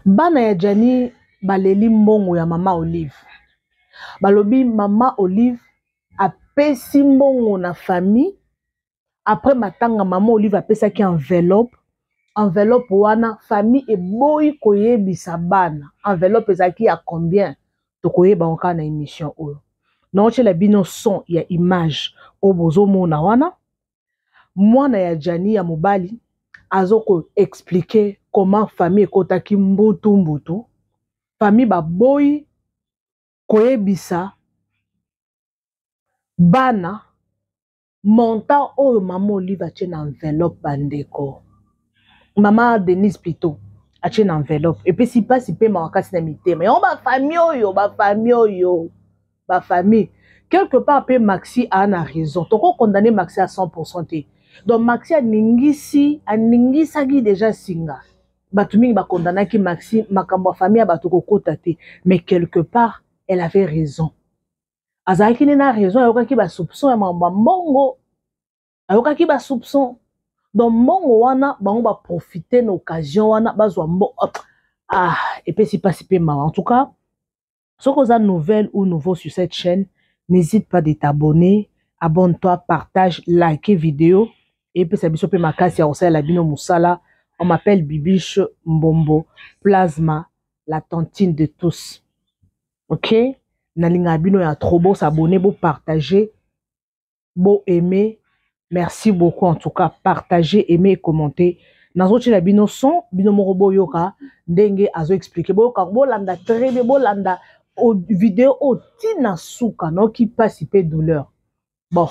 Bana ya Gianni baleli mbongo ya mama Olive. Balobi mama Olive apesi mbongo na famille après matanga mama Olive apesaki enveloppe. Enveloppe wana famille eboyi koyebisa bana enveloppe ezalaki ya combien, tokoyeba yango kaka na émission oyo. Naotiela bino son ya image oyo bozomona wana. Mwana ya Gianni ya mobali azo ko expliquer comment famille ekotaki mbutu mbutu, famille baboyi koyebisa bana montant oyo mama Olive atie na enveloppe. Bandeko, mama Denise plutôt atie na enveloppe, epesi mpasi mpe mawa kasi na mitema yango bafamille oyo, bafamille oyo, bafamille quelque part mpe Maxi a na raison. Tokokondane Maxi à 100% te. Donc Maxi aningisi, aningisaki déjà singa. Bato mingi bakondanaki Maxi, makambo ya famille ya bato kokota te, mais quelque part elle avait raison. Azalaki nde na raison. Ayokaki basoupçon ya makambo ya mbongo, ayokaki basoupçon. Donc mbongo wana bango baprofite na occasion wana bazwa mbongo. Ah, epesi mpasi mpe mawa. En tout cas, soki oza nouvelle ou nouveau sur cette chaîne, n'hésite pas de t'abonner. Abonne-toi, partage, like vidéo, epesa biso mpe makasi ya kosalela bino mosala. On m'appelle Bibiche Mbombo Plasma, la tantine de tous. Ok, nalingaka bino ya trop. Bosabonner, bopartager, bo aimer. Merci beaucoup. En tout cas, partagez, aimez et commentez. Nazotiela bino son, bino moko boyoka ndenge azo expliquer. Boyoka, bolanda très bien, bolanda vidéo oyo ntina suka. Naoki mpasi mpe douleur. Bon,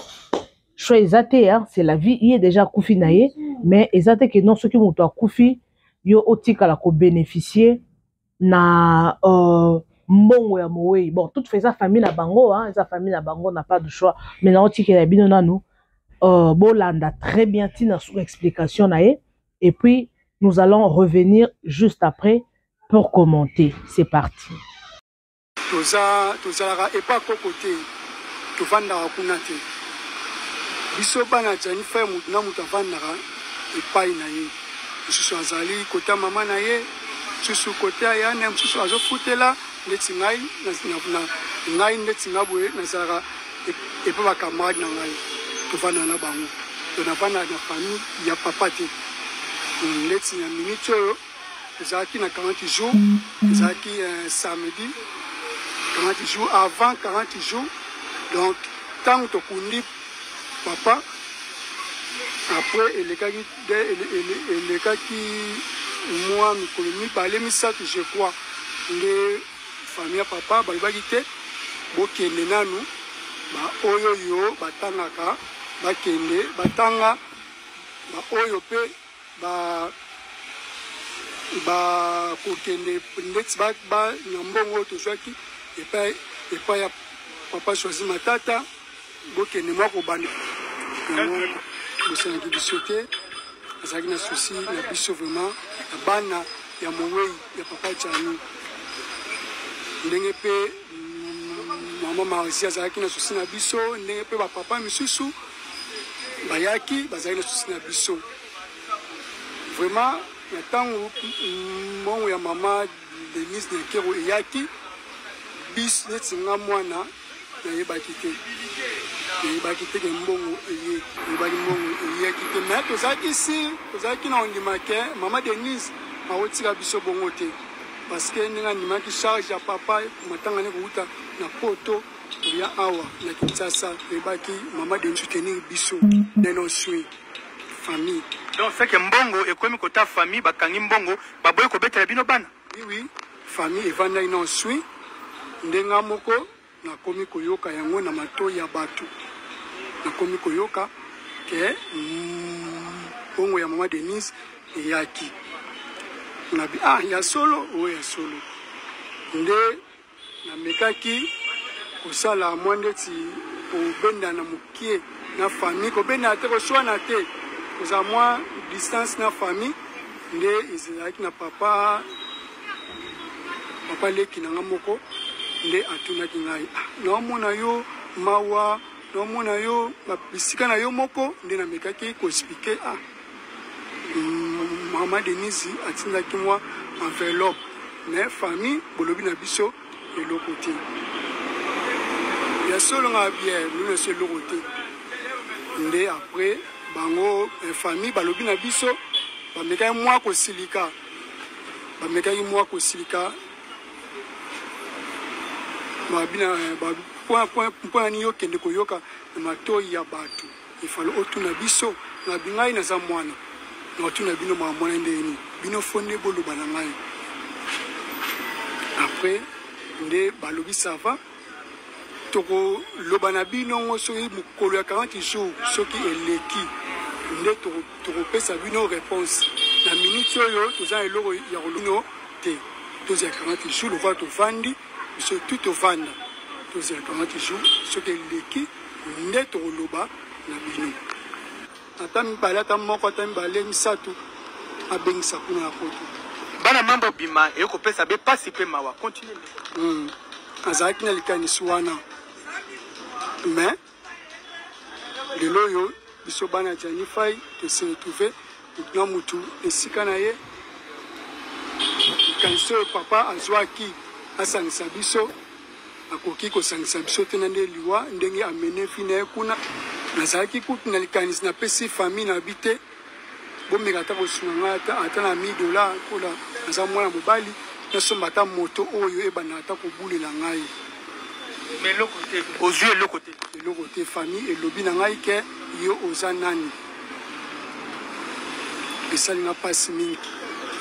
choix eza te, hein, c'est la vie. Ye déjà akufi na ye, mais eza te ke non, soki moto akufi, yo otikala kobénéficier na mbongo ya mowei. Bon, toutefois eza famille na bango, hein, eza famille na bango, na pas de choix. Mais naotikela bino nanu, bolanda très bien ntina suka explication na ye, et puis nous allons revenir juste après pour commenter. C'est parti. Toza, tozalaka epa koko te, tovandaka kuna te. Biso bana Gianni Frère, motu na moto avandaka epai na ye. Mosusu azali kota mama na ye, mosusu kote ya ne, mosusu azofutela. Ndeti ngai ngai, ndeti nga boye, nazalaka epa bacamarade na ngai, tovandaka na bango. To navandaka na famille ya papa te. Ndeti na minute oyo ezalaki na 40 jours, ezalaki samedi 40 jours, avant 40 jours. Donc ntango tokundi papa, après elekaki, elekaki mwa mikolo 2, 3, je crois, nde famille ya papa balobaki te, bokende nanu, baoyo yo batangaka bakende batanga, baoyo mpe ba bakokende ndeti ba, ba, na mbongo oyo tozwaki epai epai ya papa Choisi Matata, bokende mwa kobanda yango. Bosalaki biso te, azalaki na souci na biso vraiment, na bana ya mowei ya papa Gianni, ndenge mpe mama Marzi azalaki na souci na biso, ndenge mpe bapapa misusu bayaki, bazalaki na souci na biso vraiment. Na ntango mbongo ya mama Denise Nyakeru eyaki, bis neti nga mwana nayebaki te, nayebaki te ke mbongo eye, nayebaki mbongo eyaki te. Mais tozalaki si tozalaki na ondima ke mama Denise akotika biso bongo te, parce que ndenge andimaki charge ya papa, matanga ne kouta na Poto koya awa na Kinshasa, toyebaki mama Denise soutenir biso neno sui famille. Donc c'est que mbongo ekomi kota famille, bakangi mbongo, baboyi kobetela bino bana. Oui, famille evandaki na sui. Ndenge moko nakomi koyoka yango na matoi ya bato, nakomi koyoka ke mbongo ya mama Denise eyaki. Nabi ah, ya solo oyo, ya solo. Nde namekaki kosala mwa ndeti kobendana mokie na famille, kobendana te, koswana te, kozala mwa distance na famille. Nde ezalaki na papa, papa leki na nga moko nde atunaki ngai: ah, naomona yo mawa, naomona yo bisika na yo moko. Nde namekaki koexpliquer: ah, Mama Denise atindaki mwa enveloppe, mais famille bolobi na biso eloko te. Ya solo nga bien bolobi na biso eloko te. Nde après bango eh, famille balobi na biso bamekaki mwa kosilika, bamekaki mwa kosilika mpo na nini okende koyoka na matoi ya bato. Ifale otuna biso na ngai naza mwana nakotuna bino mwa mwana ndenge nini bino fo nde boloba na ngai. Après nde balobi sava tokoloba na bino ngo soki mokolo ya 40 jours soki eleki nde tokopesa bino réponse. Na minute oyo toza na eloko ya kolobino te, tozela 40 jours lokola tovandi biso tu tovanda tozela 40 jours soki eleki nde tokoloba na bino. Ata mibale, ata moko, ata mibale, misato, abengisa kuna na poto. Bana mambo bima ekopesa be pasi pe mawa. Continue. Azalaki na likanisi wana, mais lelo oyo biso bana Gianni Fay tose retrouve na mutu esika na ye. Likanisi oyo papa azwaki asangisa biso, akoki kosangisa biso te na nde liwa ndenge amene vi na ye kuna. Nazalaki kutu na likanisi, napesi famille na bi te bomeka ata kosunga ngai ata na 1000 dollars kola naza mwana mobali, nasomba ata moto oyo ebanda ata kobulela ngai. Mais eloko te, ozwi eloko te. Eloko te, famille elobi na ngai ke yo oza nani. Esali nga mpasi mingi.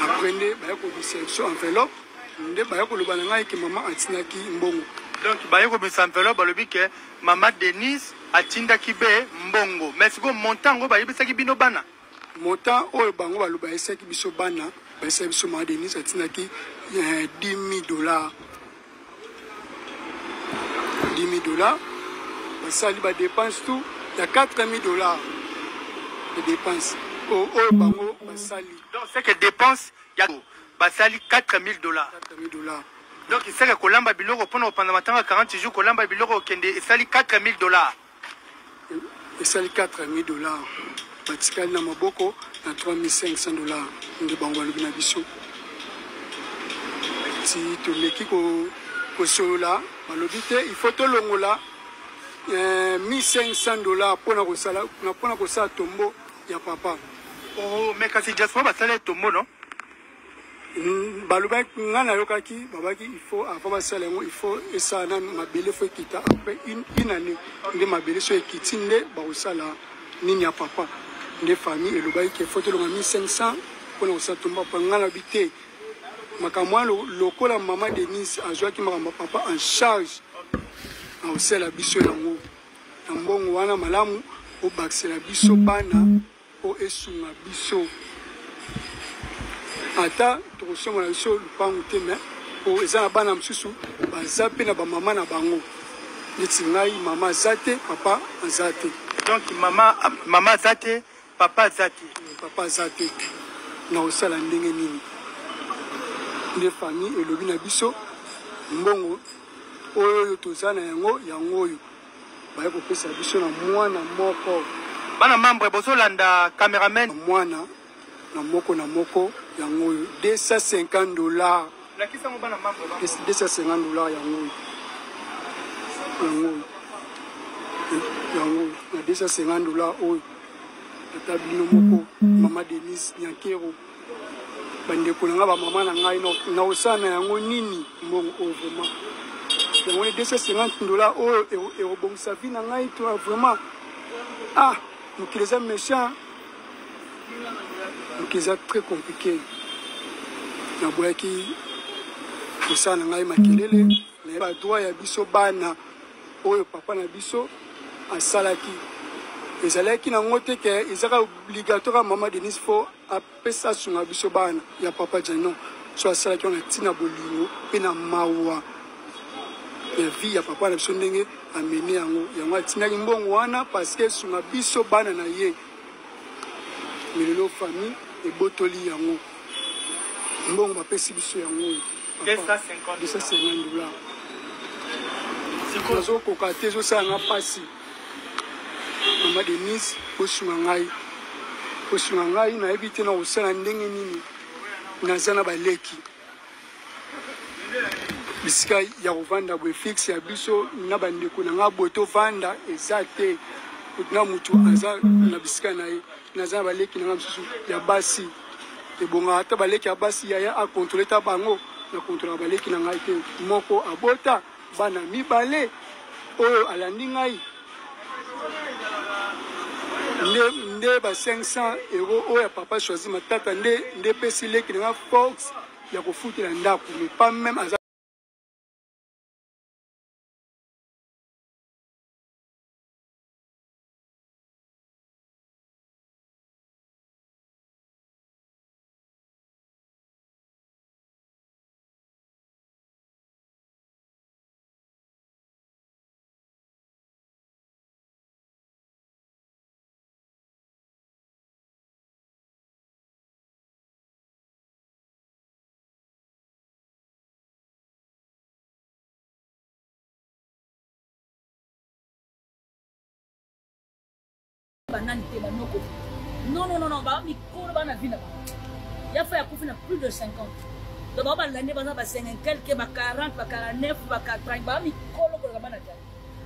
Après nde baya kobimisa biso enveloppe, nde baya koloba na ngai ke mama atindaki mbongo. Donc baye kobimisa enveloppe, balobi ke mama Denise atindaki be mbongo. Mais sikoyo montant yango bayebisaki bino bana? Montant oyo bango baloba bayebisaki biso bana, bayebisaki biso mama Denise atindaki 10 000 dollars. 10 000 dollars, basali ba dépense tout ya 4 000 dollars de dépense oyo bango basali. Donc c'est que dépense ya basali 4 000 dollars. 4 000 dollars. Donc c'est que kolamba biloko mpona kopanza matanga 40 jours, kolamba biloko okende esali 4 000 dollars. Esali 4 000 dollars, batikali na maboko na 3 500 dollars nde bango balobi na biso. Ti toleki kosolola, balobi te il faut tolongola 1500 dollars mpona kosala tombo ya papa. Oh, mais kasi diaspora basala tombo non? Balobaki, ngai nayokaki babaki il faut avant basala yango il faut esala nanu mabele, faut ekita après une année nde mabele so ekiti nde bakosala nini ya papa. Nde famille elobaki ke faut tolonga 1500 mpona kosala tombo papa. Ngai nalobi te, makambo wana lokola mama Denise azwaki makambo ya papa en charge, akosala biso yango na mbongo wana malamu, obakisela biso bana po esunga biso. Ata tokosomba na biso lupangu te, mais po eza na bana mosusu baza mpe na bamama na bango, neti ngai mama aza te, papa aza te. Donc mama aza te, papa aza te. Papa aza te, na kosala ndenge nini? Nde famille elobi na biso mbongo oyo toza na yango, yango oyo baye kopesa biso na mwana moko. Bana membre bozolanda cameraman. Mwana na moko na moko yango oyo 250 dollars. Lakisa ngo bana membre. 250 dollars yango oyo. Yango oyo. Yango oyo na 250 dollars oyo. Ata bino moko mama Denise Nyankero, bandeko na ngai, bamama na ngai, na kosala na yango nini mbongo oyo vraiment? Yango ni 250 dollars oyo ekobongisa vie na ngai to vraiment. Ah, mokili eza méchant, mokili eza très compliqué. Naboyaki kosala na ngai makelele na badroit ya biso bana oyo papa na biso asalaki. Ezalaki nango te ke ezaka obligatoire mama Denise fo apesa asunga biso bana ya papa Gianni. So asalaki wana ntina bolingo mpe na mawa ya vie ya papa na biso ndenge amene yango, yango atindaki mbongo wana parce que esunga biso bana na ye. Mais lelo famille ebotoli yango, mbongo bapesi biso yango oyo 250 dollars. Nazokoka te, ezosala nga mpasi. Mama Denise, bosunga ngai. Kosunga ngai, nayebi te na kosala ndenge nini. Naza na baleki bisika ya kovanda boye fixe ya biso na bandeko na ngai boye tovanda eza te, na motu aza na bisika na ye. Naza na baleki na ngai mosusu ya basi, ebongaka ata baleki ya basi yaya akontrole ta bango. Na kontrolaka baleki na ngai te. Moko abota bana mibale oyo alandi ngai nde, nde ba 500 euro oyo ya papa Choisi Matata nde nde epesi leki na nga force ya kofutela ndako, mais pas même aza. Banani te, banoko te. Non, non, non, non, ba mikolo bana vie na bango. Ya fa ya kufi na plus de 50. Donc ba balande baza ba 50 quelque, ba 40, ba 49, ba 80, ba mikolo koleka bana jali.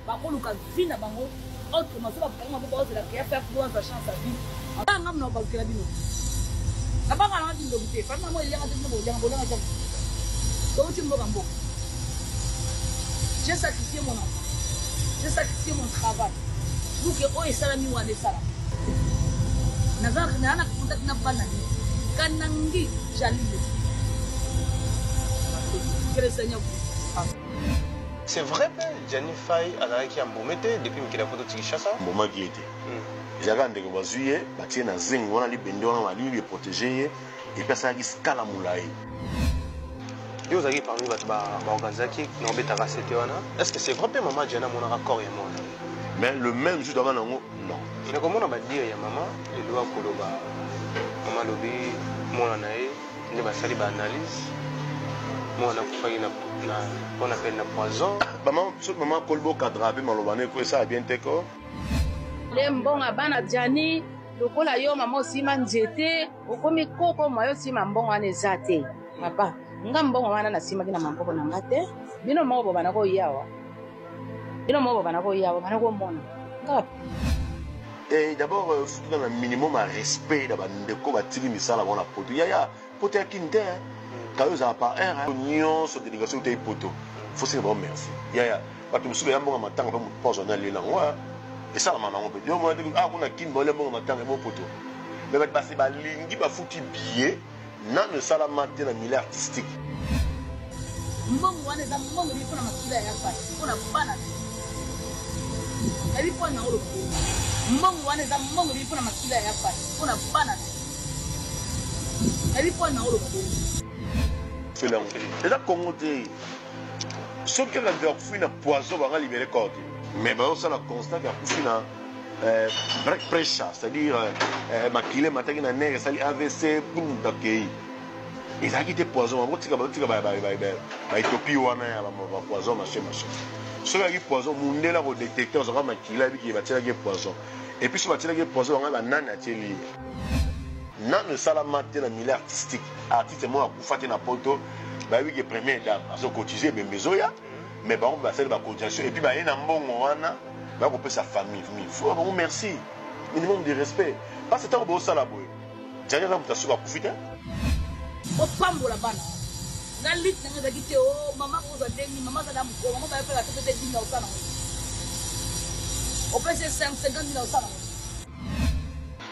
Bakoluka vie na bango autrement, so bakanga maboko bazela ke ya fa ya kufi bazwa chance ya vie. Nga mna balukela bino. Nabanga na kindoki te. Famille moko elianga te, bino bolianga, bolianga te. Touti mboka mboka. J'ai sacrifié mon enfant. J'ai sacrifié mon travail. Pour que oyo esalami wana esalama. Naza na contact na bana ni. Kanangi Jalile. Que le Seigneur vous bénisse. C'est vrai mpe Gianni Fay azalaki ya mbome te depuis mikili ya poto ti Kinshasa. Mbomaki ye te. Ezalaka ndeko bazwi ye batie na zengo wana, libende wana balingi eprotege ye, et puis asalaki skala molai. Yo ozalaki parmi bato baorganisaki na obetaka sete wana. Est ce que c'est vrai mpe mama Gianni amonaka corps ya mwana? Mais le même jour toka nango, non. Nakomona badire ya mama lelo akoloba, mama alobi mwana na ye nde basali baanalyse, mwana akufaki na on appelle na poison. Mama, soki mama akoli bokadra mpe maloba na esala bien te ko. Nde mbongo ya bana Gianni, lokola yo mama osima nzete okomi koko mwa yo osima mbongo wana eza te papa. Nga mbongo wana nasimaki na maboko na nga te, bino moko bobanda koyawa, bino moko bobanda koyawa, bobanda komona nga. Et d'abord, faut na minimum ya respect na bandeko batiki misala bango na poto. Yaya, poto ya kini te, kayo ezala par heure nyonso, délégation utei poto, faut senga bango merci. Yaya, bato mosusu baya mbongo matanga mpe moto mpo azwa alela yango esalama nango mpe yo mona te. Ah, kuna kini baolia mbongo matanga ebo poto, mais bato basi balingi bafuti billet nano esalama te na milieu artistique. Mbongo wana eza mbongo ebi mpona makila ya pasi, mpona bana ebi mpo na oloba. Mbongo wana eza mbongo ebi mpona makila ya pasi, mpona bana ebi mpo na oloba. Eza Congo te. Soki kaka nde akufi na poison, banga libere corps te, mais bazosala constat ke akufi na break pressure, c'est-à-dire makila emataki na nerf, esali AVC, bum, bakei. Ezalaki te poison. Bakotika, batika baetopie wana ya bapoison, machin machin. Soki azalaki poison, mundele akodetecte, azwaka makila, ebiki batielaki ye poison. Et puis soki batielaki ye poison, banga banani atieli ye? Nano esalama te na milieu artistique, artiste moko akufa te na poto. Bayebi ke première dame azokotize, ebembe ezoya, mais bango basali bacotisation et puis baye na mbongo wana bakopesa famille. Faut bango merci, minimum de respect, parce que ntango bosala boye, Gianni aza moto asuka akufi te. Bopambola bana nga. Lit nanga ezalaki te o mama kozwa ndenge mama aza na mokolo, mama bayopela te pese dinga osala ngo, opesi 50 mille osala ngo.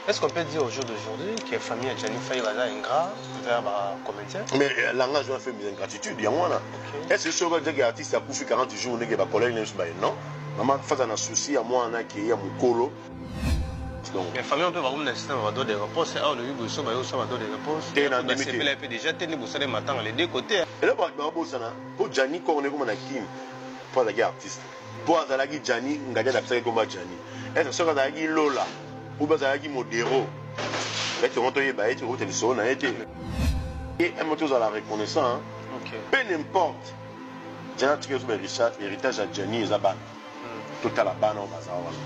Est-ce qu'on peut dire au jour d'aujourd'hui que la famille Gianni Faye est ingrat vers les comédien? Mais langage wana fait ingratitude yango wana. Est-ce que soki ozaki artiste akufi 40 jours, ndenge bacollègue na biso baye, non, mama faza na souci ya mwana akei ya mokolo, donc Mais famille on peut avoir un système de droit de réponse. Ah, le biso ba yo ça droit de réponse. Te na ndimi te. Basepela pe déjà te ni bosale matanga les deux côtés. Eloko bato babosana, mpo Gianni koko ndenge koma na Kini, mpo azalaki artiste, mpo azalaki Gianni Ngadi, adaptisaki komba Gianni. Ese soki azalaki Lola ou azalaki Modero, neti yango toyeba ye te, okota lisolo na ye te. Emo tozala reconnaissant, hein. Peu n'importe, Gianni atikeli biso héritage ya Gianni eza bana. Totala bana oyo baza wana.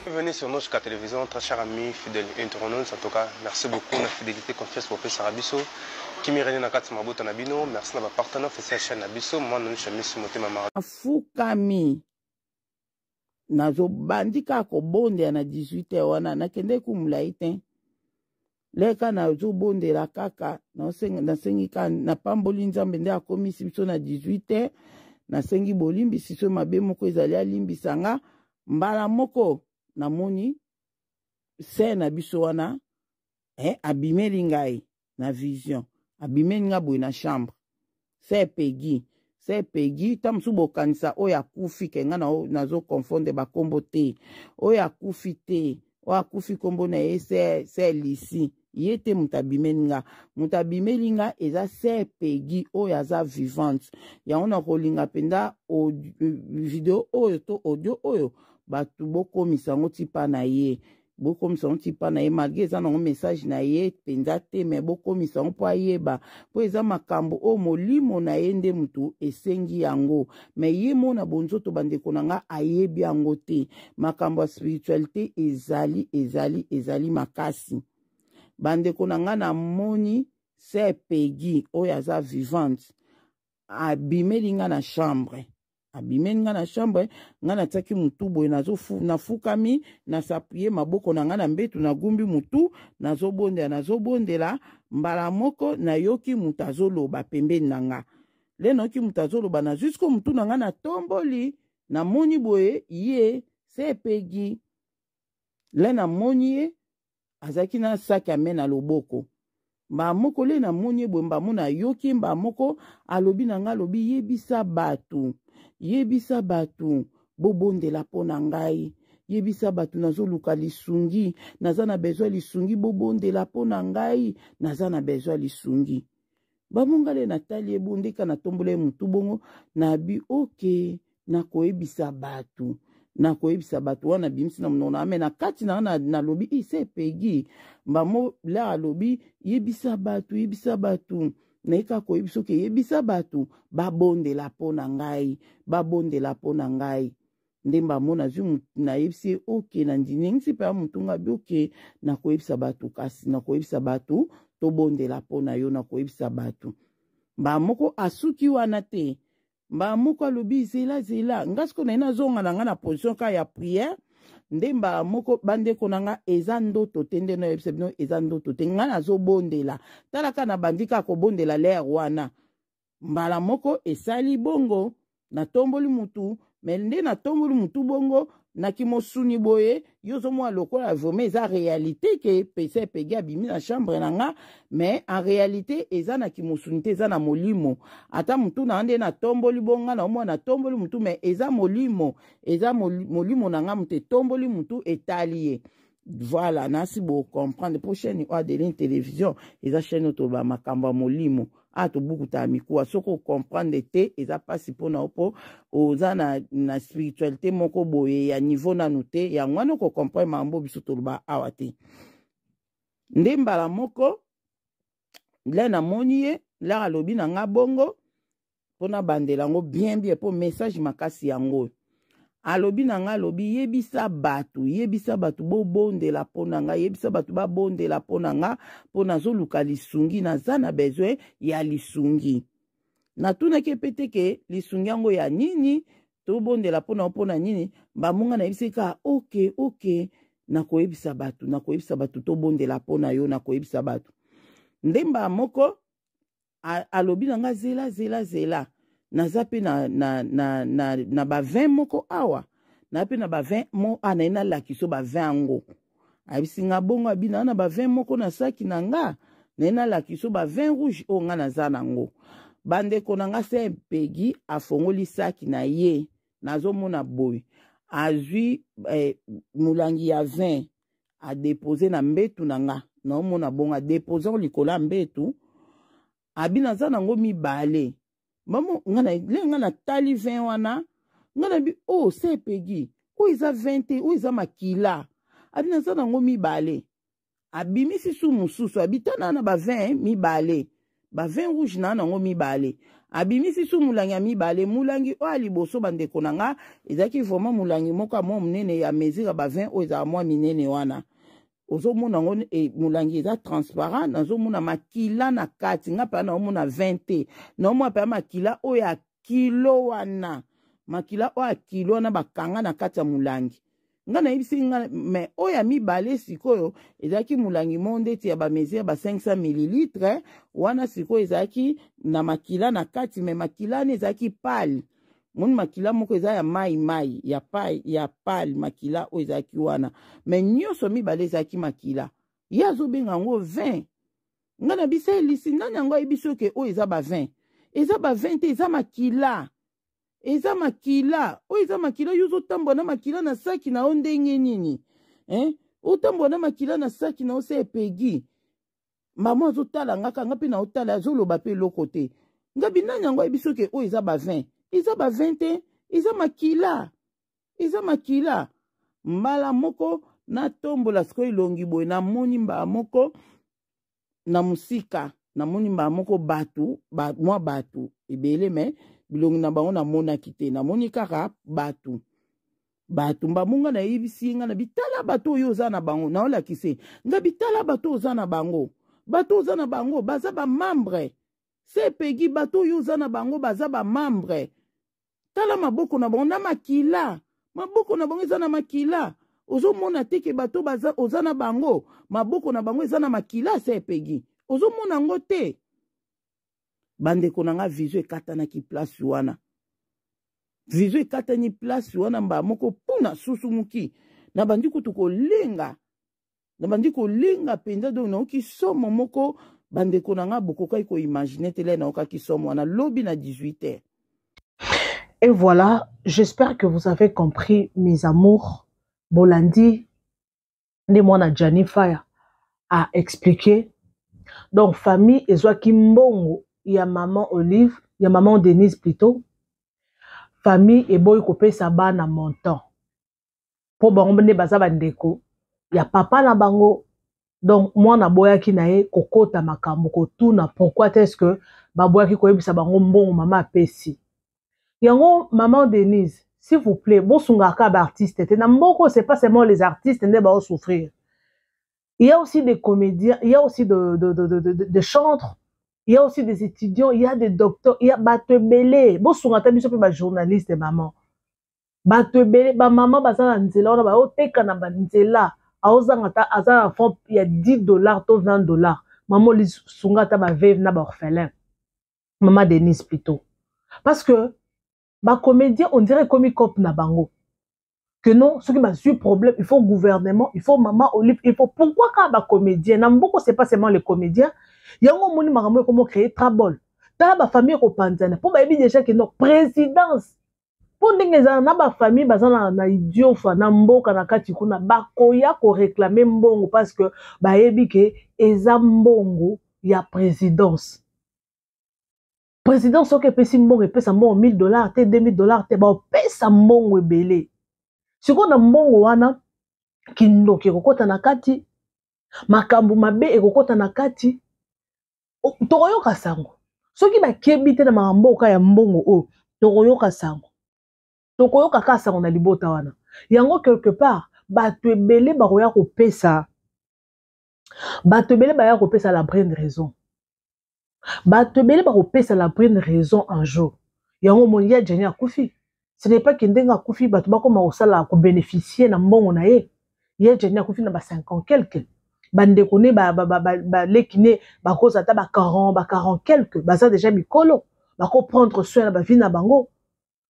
Bienvenue sur Noshka Télévision, très cher ami, fidèle internaute. En tout cas, merci beaucoup la fidélité, confiance pour Pesa Biso. Kimi René Nakati Mabota Nabino, merci na partenaire officiel chaîne Nabiso, moi non je suis Motema Mara. Afukami nazobandi kaka kobondela na 18 heures wana nakendeki kumulai te leka nazobondela kaka nasengi kaka napamboli nzambe nde akomisi biso na 18 heures nasengi bolimbisi so mabe moko ezali alimbisa nga mbala moko namoni se na biso wana eh, abimeli ngai na vision abimeli nga boye na chambre se pegi se pegi ta mosusu bokanisa oyo akufi ke nga nazo confondre bakombo te oyo akufi te oyo akufi kombo na ye se, se lisi ye te moto abimeli nga moto abimeli nga eza se pegi oyo aza vivante yango nakolinga mpenza video oyo to audio oyo bato bokomisa yango tipa na ye bokomisa yango ti mpa na ye malgre eza nango message na ye mpenza te me bokomisa yango mpo ayeba mpo eza makambo oyo molimo na ye nde motu esengi yango me ye mona bonzoto bandeko na nga ayebi yango te makambo ya spiritualité ezali ezali ezali makasi bandeko na nga namoni se pegi oyo aza vivante abimeli nga na chambre abimeli nga na chambre nga natiaki mutu boye nafukami nasapuye maboko na nga na mbetu nagumbi mutu nazobondela nazobondela mbala moko nayoki moto azoloba pembeni na nga le nayoki moto azoloba nazwi siko motu na nga natomboli namoni boye ye se epegi le namoni ye azalaki na saki ame na loboko mbaa moko le namoni ye boye mbaa mo nayoki ye mbaa moko alobi na ngai alobi yebisa bato yebisa bato bobondela mpo na ngai yebisa bato nazoluka lisungi naza na besoin lisungi bobondela mpo na ngai naza na besoin lisungi bamongale natali ye bondeka natombola ye motu bongo nabi oke okay. Nakoyebisa bato nakoyebisa bato wana bimisi na monoko na me na kati na nga nalobi ise pegi mbamo la alobi yebisa bato yebisa bato naye kaka koyebisa oke yebisa bato babondela mpo na ngai babondela mpo na ngai nde mbamo nazwi nayebisi ye oke nandiningisi mpe ya motu ngai bi oke nakoyebisa bato kasi nakoyebisa bato tobondela mpo na yo nakoyebisa bato mbaa moko asuki wana te mbala moko alobi zela zela nga sikoyo naye nazonga na nga na position kaka ya prière nde mbala moko bandeko na nga eza ndoto te nde nayebisa bino eza ndoto te nga nazobondela tala kaka nabandi kaka kobondela lere wana mbala moko esali bongo natomboli mutu me nde natomboli mutu bongo na kimosuni boye yo ozomona lokola vraiment eza réalité ke pesa epegi abimi na chambre na nga mais en réalité eza na kimosuni te eza na molimo ata motu na nga nde natomboli bonga na omona natomboli motu mais eza molimo eza molimo na nga moto etomboli motu etali ye voilà nasi bocomprendre mpo chaîne oyo adeline télévision eza chaîne oyo toloba makambo ya molimo a tobukutaka mikuwa soki ocomprendre te eza mpasi mpo na yo mpo oza na, na spiritualité moko boye ya niveau nanu te yango wana okocomprendre makambo biso toloba awa te nde mbala moko le namoni ye lar alobi na nga bongo mpo nabandela yango bien bien mpo message makasi yango oyo alobi na ngai alobi yebisa bato yebisa bato bobondela mpo na ngai yebisa bato babondela mpo na ngai mpo nazoluka lisungi naza na besoin ya lisungi natunaki mpe te ke lisungi yango ya nini tobondela mpo na yo mpo na nini bamonga nayebisi kaka oke oke nakoyebisa bato nakoyebisa bato tobondela mpo na yo nakoyebisa bato nde mbala moko alobi na nga zela zela zela naza mpe na, na, na, na, na bavin moko awa na mpe na bavin mo a naye nalakiso bavin yango ayebisi nga bongo abi naa na bavin moko na saki na nga naye nalakiso bavin rouge oyo nga naza nango bandeko na nga se pegi afongoli saki na ye nazomona boye azwi eh, molangi ya vin adepose na mbetu na nga naomona bongo adepose yango likolo ya mbetu abi naza nango mibale mamo nga na le nga natali vin wana nga na bi oh se pegi oyo eza vin te oyo eza makila abi naza nango mibale abimisi su mosusu abi tana na bavin mibale bavin rouge na nango mibale Abimisi su molangi ya mibale. Molangi oyo ya liboso, bandeko na nga, ezalaki vraiment molangi moko ya mwa monene, ya mesure ya ba 20 oyo ezala mwa minene wana. Ozomona yango e, molangi eza transparent, nazomona makila na kati. Nga mpenza naomona 20 te, naomona mpenza makila oyo ya kilo wana, makila oyo ya kilo wana bakanga na kati ya molangi. Nga nayebisi nga me oyo ya mibale sikoyo ezalaki molangi moko ndeti ya bamesure ba 500 millilitre wana. Sikoyo ezalaki na makila na kati, me makila wana ezalaki pale. Moni makila moko eza ya mai mai ya pai ya pale, makila oyo ezalaki wana. Me nyonso mibale ezalaki makila. Ye azobenga yango 20. Nga na bisa elisi nani yango ayebi soki oyo eza ba 20? Eza ba 20 te, eza makila, eza makila oyo, eza makila. Yo ozotambola na makila na saki na yo ndenge nini, eh? Otambola na makila na saki na yo se epegi. Mama azotala nga kanga mpe na otala, azoloba mpe eloko te. Ngabi nani yango ayebi soki oyo eza ba 20? Eza ba 20 te, eza makila, eza makila. Mbala moko natombola sikoyo elongi boye, namoni mbala moko na mosika, namoni mbala moko bato ba, mwa bato ebele, me bilongi na bango namonaki te, namoni kaka bato. Bato mbamo nga nayebisi ye, nga na bitala bato oyo oza na bango, naolakise nga bitala bato oza na bango, bato oza na bango baza bamembre sepegi, bato oyo oza na bango baza bamembre. Tala maboko na bango na makila, maboko na bango eza na makila. Ozomona te ke bato baza oza na bango, maboko na bango eza na makila? Se epegi, ozomona yango te? Bandeko na nga, vision ekatanaki place wana, vision ekatani place wana mbala moko. Mpuna susumuki, nabandi kutu kolenga, nabandi kolenga mpenza. Donc nayoki somo moko, bandeko na nga, bokokaki koimagine te. Lai nayokaki somo wana lobi na 18 heures. Et voilà, j'espère que vous avez compris, mes amours. Bolandi, nde mwana Gianni Fire a expliqué. Donc, famille ezwaki mbongo ya maman Olive, ya maman Denise plutôt. Famille eboyi kopesa bana montant. Po bango nde baza bandeko ya papa na bango. Donc mwana aboyaki na ye kokota makambo, kotuna pourquoi est-ce que baboyaki koyebisa bango mbongo mama apesi yango. Maman Denise, s'il vous plaît, bosungaka baartiste te na mboko. C'est pas seulement les artistes nde baosouffrir, il y a aussi des comédiens, il y a aussi de chantres, il y a aussi des étudiants, il y a des docteurs, il y a bato ebele. Bosunga ata biso mpe bajournaliste, maman. Bato ebele, bamama baza na nzela wana, baoteka na banzela, aozanga ata, aza na fond ya 10 $ to 20 $. Mama, olisunga ata baveuve na baorphelin, mama Denise plutôt, parce que bacomédien, on dirait ekomi cope na bango que non, soki bazwi problème, il faut gouvernement, il faut mama Olive, il faut. Pourquoi kaka bacomédien na mboko? C'est pas seulement les comédiens. Yango omoni makambo ekomo créer trouble. Tala bafamille ekopanzana, mpo bayebi déjà ke non, présidence, mpo ndenge ezala na bafamille baza na idiofa na mboka na kati kuna, bakoya koréclamer mbongo parce que bayebi ke eza mbongo ya présidence. Présidence soki epesi mbongo, epesa mbongo 1000 $ te, 2000 $ te, baopesa mbongo ebele. Sikoyo na mbongo wana, kindoki ekokɔta na kati, makambo mabe ekokɔta na kati. Tokoyoka sango soki bakebi te na makambo oka ya mbongo oyo. Tokoyoka sango, tokoyoka kaka sango na libota wana. Yango quelque part bato ebele bakoya kopesa, bato ebele baya kopesa la brune raison, bato ebele bakopesa la brune raison un jour. Yango omoni ya Jani akufi, ce n'est pas ke ndenge akufi bato bakoma kosala kobénéficie na mbongo na ye. Ye Jani akufi na ba 50 quelque, bandeko ne baleki ne bakozala ata ba 40, ba 40 quelque, baza déjà mikolo, bakoprendre soin na bavie na bango.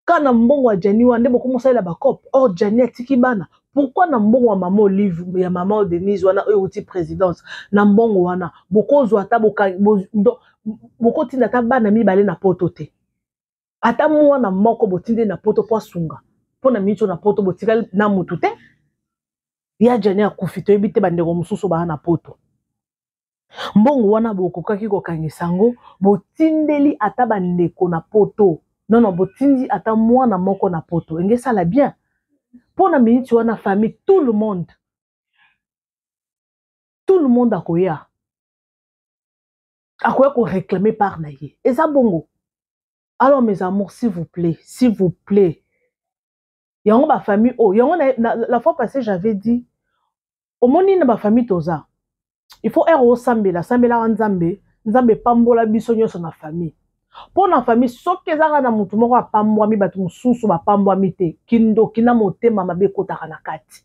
Ka na mbongo ya Jani wana nde bokomosalela bacope. Or Jani atiki bana. Pourquoi na mbongo ya mama Olive, ya mama Denise wana oyo euti présidence, na mbongo wana bokozwa ata bokotinda ata bana mibale na Poto te? Ata mwana moko botindi na Poto mpo asunga mpo na miso na Poto, botikali na mutu te. Ya Jani akufi, toyebi te bandeko mosusu baa na Poto. Mbongo wana bokokaki kokangisa yango, botindeli ata bandeko na Poto. Non, non, botindi ata mwana moko na Poto, enge esala bien mpo na miniti wana. Famille, tout le monde, tout le monde akoya, akoya koréclamer part na ye. Eza bongo. Alors mes amours, s'il vous plaît, s'il vous plaît, yango bafamille oyo yango na, na, la fois passée j'avais dit, omoni na bafamille toza, il faut ere osambela, sambelaka Nzambe, Nzambe epambola biso nyonso na famille. Mpo na famille, soki ezaka na motu moko apambwami, bato mosusu bapambwami te, kindoki na motema mabe ekotaka na kati.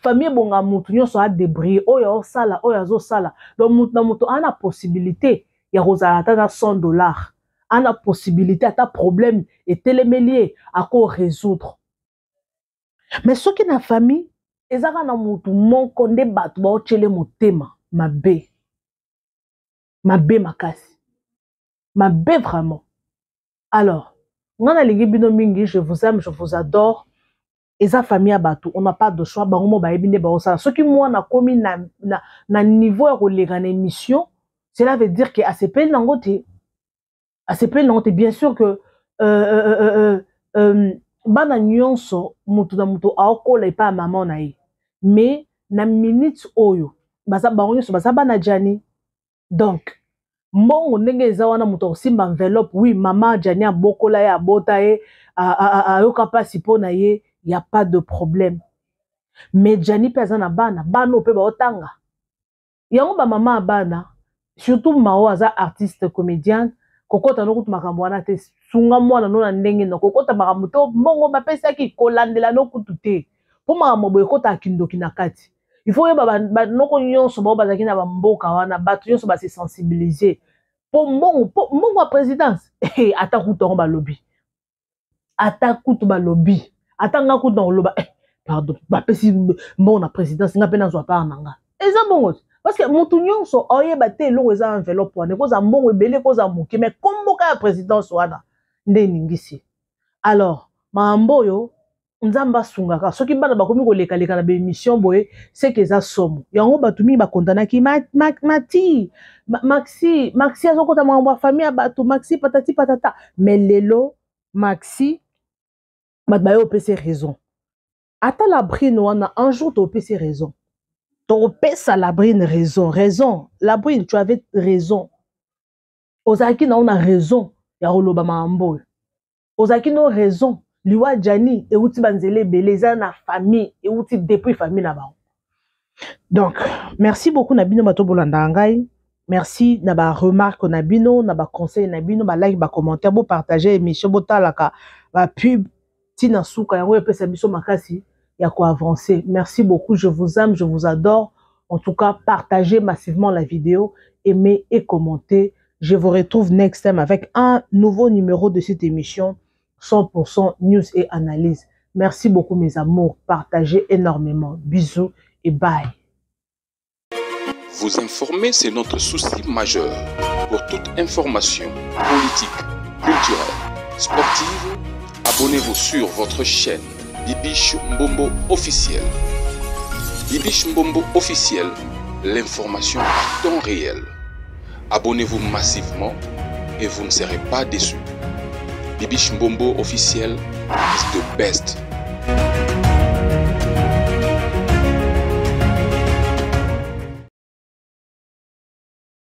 Famille ebonga motu nyonso adébrouille, oyo aosala, oyo azosala. Donc motu na motu aa na possibilité ya kozala ata na 100 $, ana possibilité, ata problème etelemeli ye, ako résoudre. Mais soki na famille ezaka na motu moko nde bato baotyele motema mabe, mabe makasi, mabe vraiment. Alors nga nalingi bino mingi, je vous aime, je vous adore. Eza famille ya bato, on n'a pas de choix. Bango mo bayebi nde baosala. Soki mwana akomi na niveau ya koleka na émission, cela veut dire ke asepeli nango te, asepeli nango te. Bien sûr que bana nyonso, motu na moto aokola epai ya mama na ye, mais na minute oyo baza bango nyonso baza bana Jani. Donc mbongo ndenge eza wana, moto akosimba enveloppe, oui, mama Jani abokola ye, abota ye, ayoka mpasi mpo na ye, ya pas de problème. Mais Jani mpe aza na bana, bana oyo mpe baotanga yango, bamama ya bana, surtout Mao aza artiste comédienne. Kokota no kutu makambo wana te. Sunga mwana no na ndenge na kokota makambo to mbongo bapesaki, kolandela no kutu te, mpo makambo boye ekotaka kindoki na kati. Il faut oyeba banoko nyonso bao bazalaki na bamboka wana, bato nyonso base sensibiliser mpo mbongo, mpo mbongo ya présidence, ata kutu yango balobi, ata kutu balobi, ata nga kutu na koloba, eh, pardon, bapesi mbongo na présidence, nga mpe nazwa part na nga. Eza mbongo te, parce que motu nyonso oyeba te eloko eza enveloppe wana, ekozala mbongo ebele, ekozala moke, mais komboka ya présidence wana nde eningisi. Alors makambo oyo, Nzambe asungaka. Soki bana bakomi kolekaleka na baémission boye, seke eza somo. Yango bato mingi bakondanaki mati Maxi, Maxi azokota makambo ya famille ya bato, Maxi patati patata. Mais lelo Maxi, bato baye opesa raison. Ata Labrine wana, un jour topesi raison, tokopesa Labrine raison. Raison, Labrine, tu avais raison, ozalaki na yo na raison ya koloba makambo oyo, ozalaki no raison. Liwa Jani euti banzela ebele, eza na famille, euti depuis famille na bango. Donc merci beaucoup na bino bato bolandaka ngai, merci na baremarque na bino, na baconseil na bino, balike, bacommentaire, bopartage émission, botalaka bapub ntina suka, yango epesa biso makasi ya koavancer. Merci beaucoup, je vous aime, je vous adore. En tout cas, partagez massivement la vidéo, aimez et commentez. Je vous retrouve next time avec un nouveau numéro de cette émission 100% news et analyse. Merci beaucoup mes amours, partagez énormément. Bisous et bye. Vous informer, c'est notre souci majeur. Pour toute information politique, culturelle, sportive, abonnez-vous sur votre chaîne Bibiche Mbombo officiel. Bibiche Mbombo officiel, l'information à temps réel. Abonnez-vous massivement et vous ne serez pas déçus. Bibiche Mbombo officiel is the best.